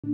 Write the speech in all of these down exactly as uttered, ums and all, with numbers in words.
Ka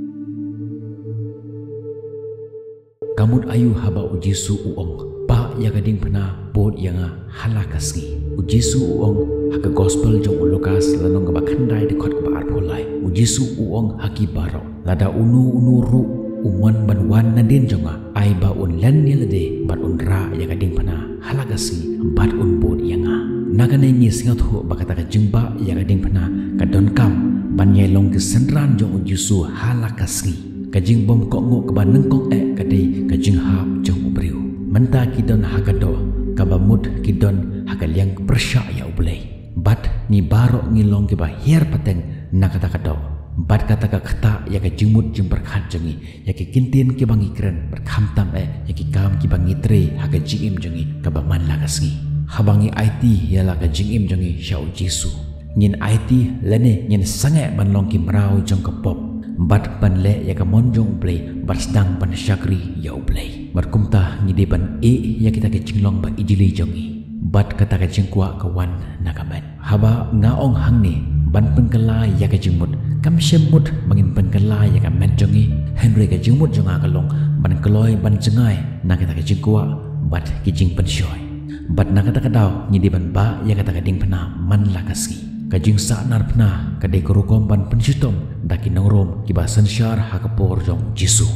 mut aïu haba u Jisu u ong, "Bah ïa ka diengphna, bud ïa nga ha la ka sngi"? U Jisu u ong ha ka Gospel jong u Lukas, lynnong kaba khyndai, dkhot kaba arphew lai. U Jisu u ong ha ki baroh, "Lada uno uno ruh u mon ban wan nadien jong nga, ai ba un len ïa lade bad un rah ïa ka diengphna ha la ka sngi bad un bud ïa nga." Na kane ngi sngewthuh ba kata ka jingbah ïa ka diengphna ka donkam ban ïai long ki synran jong u Jisu ha la ka sngi. Ka jingbymkohnguh kaba nyngkong eh ka dei ka jinghap jong u briew. Mynta ki don ha ka doh, kaba mut ki don ha ka liang pyrshah ïa U Blei. Bad ngi baroh ngi long kiba hiar pateng na kata ka doh. Bad kata ka ktah ïa ka jingmut jingpyrkhat jong ngi ïa ki kyntien kiba ngi kren, bad khamtam eh ïa ki kam kiba ngi trei ha ka jingim jong ngi kaba man la ka sngi. Haba ngi aiti ïa la ka jingim jong ngi sha u Jisu, ngin aiti lane ngin sangeh ban long ki mraw jong ka pop, bad ban leh ïa ka mon jong U Blei, bad sdang ban shakri ïa U Blei. Bad kumta ngi dei ban ïeh ïa kita ki jinglong ba ijli jong ngi. Bad kata ka jingkwah ka wan na ka met. Haba nga ong hangne ban pynkylla ïa ka jingmut, kam shym mut ba ngin pynkylla ïa ka met jong ngi, hynrei ka jingmut jong nga ka long ban kloi ban jngai na kata ka jingkwah bad ki jingpynshoi. Bad na kata ka daw ngi dei ban bah ïa kata ka diengphna man la ka sngi. Ka jingsahnarphna ka dei ka rukom ban pynshitom da ki nongrum kiba synshar ha ka por jong u Jisu.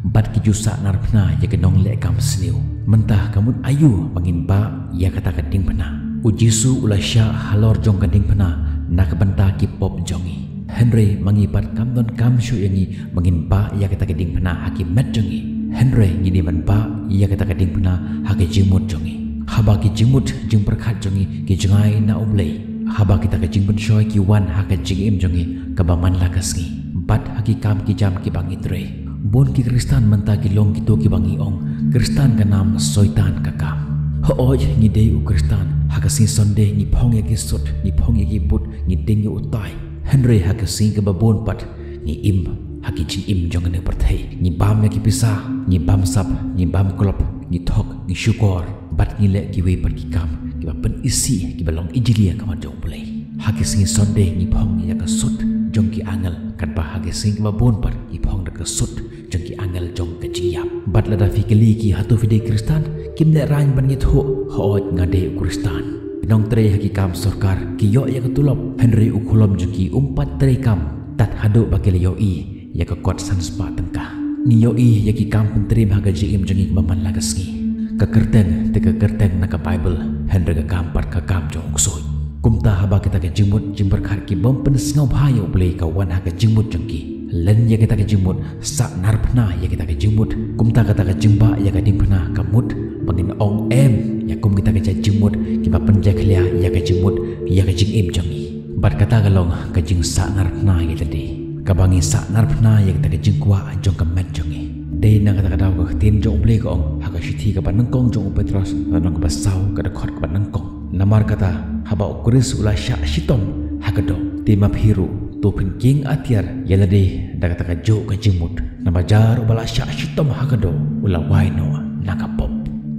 Bad ki ju sahnarphna ïa ki nongleh kam sniew. Mynta ka mut aïu ba ngin bah ïa kata ka diengphna? U Jisu u la shah halor jong ka diengphna na ka bynta ki pop jong ngi. Hynrei ma ngi pat kam donkam shuh ïa ngi ba ngin bah ïa kata ka diengphna ha ki met jong ngi. Hynrei ngi dei ban bah ïa kata ka diengphna ha ki jingmut jong ngi. Haba ki jingmut jingpyrkhat jong ngi ki jngai na U Blei, haba kita ki jingpynshoi ki wan ha ka jingim jong ngi kaba man la ka sngi, bad ha ki kam ki jam kiba ngi trei. Bun ki Khristan mynta ki long kito kiba ngi ong Khristan ka nam, Soitan ka kam. Hooid, ngi dei u Khristan, ha ka sngi Sunday ngi phong ïa ki sut, ngi phong ïa ki boot, ngi deng ïa u tai. Hynrei ha ka sngi kaba bun pat ngi im ha ki jingim jong kane ka pyrthei. Ngi bam ïa ki pisa, ngi bamsap, ngi bamklop, ngi thok, ngi shukor, bad ngi leh kiwei pat ki kam kiba pynisih, kiba long ijli ha khmat jong U Blei. Ha ki sngi Sunday ngi phong ïa ka sut jong ki angel, katba ha ki sngi kiba bun pat ngi phong da ka sut jong ki angel jong ka jingïap. Bad lada phi kylli ki, hato phi dei Khristan, kim lehraiñ ban ïathuh, hooid, nga dei u Khristan. Ki nongtrei ha ki kam sorkar ki ïoh ïa ka tulop, hynrei u khlem jong ki um pat trei kam tad haduh ba ki la ïohi ïa ka kot san spah tyngka. Ngi ïohi ïa ki kam pyntriem ha ka jingim jong ngi ba man la ka sngi. Ka kyrteng te ka kyrteng na ka Baibl, hynrei ka kam pat ka kam jong u ksuid. Kumta haba kita ki jingmut jingpyrkhat ki bym pynsngewbha ïa U Blei ka wan ha ka jingmut jong ki, len ïa kita ki jingmut, sahnarphna ïa kita ki jingmut. Kumta kata ka jingbah ïa ka diengphna ka mut ba ngin ong em ïa kum kita ki jait jingmut kiba pynjakhlia ïa ka jingmut ïa ka jingim jong ngi. Bad kata ka long ka jingsahnarphna ïa lade, kaba ngi sahnarphna ïa kita ki jingkwah jong ka met jong ngi. Dei na kata ka daw ka ktien jong U Blei ka ong ha ka shithi kaba nyngkong jong u Petros, lynnong kaba saw, ka dkhot kaba nyngkong. Namar kata, haba u Khrist u la shah shitom ha ka doh, te ma phi ruh to phin king atiar ïa lade da kata kajuh ka jingmut. Namar jar uba la shah shitom ha ka doh u la wai noh na ka pop.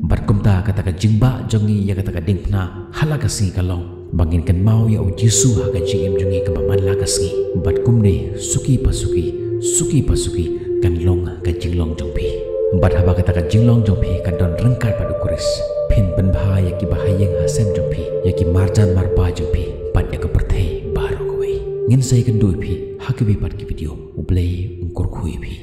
Bad kumta kata ka jingbah jong ngi ïa kata ka diengphna ha la ka sngi ka long ba ngin kynmaw ïa u Jisu ha ka jingim jong ngi kaba man la ka sngi. Bad kumne suki pa suki, suki pa suki kan long ka jinglong jong phi. Bad haba kata ka jinglong jong phi kan don ryngkat bad u Khrist, phin pynbha ïa kiba ha ïing ha sem jong phi, ïa ki marjan marpa jong phi, bad ïa ka pyrthei baroh kawei. Ngin sa ïakynduh ïa phi ha kiwei pat ki video. U Blei un kyrkhu ïa phi.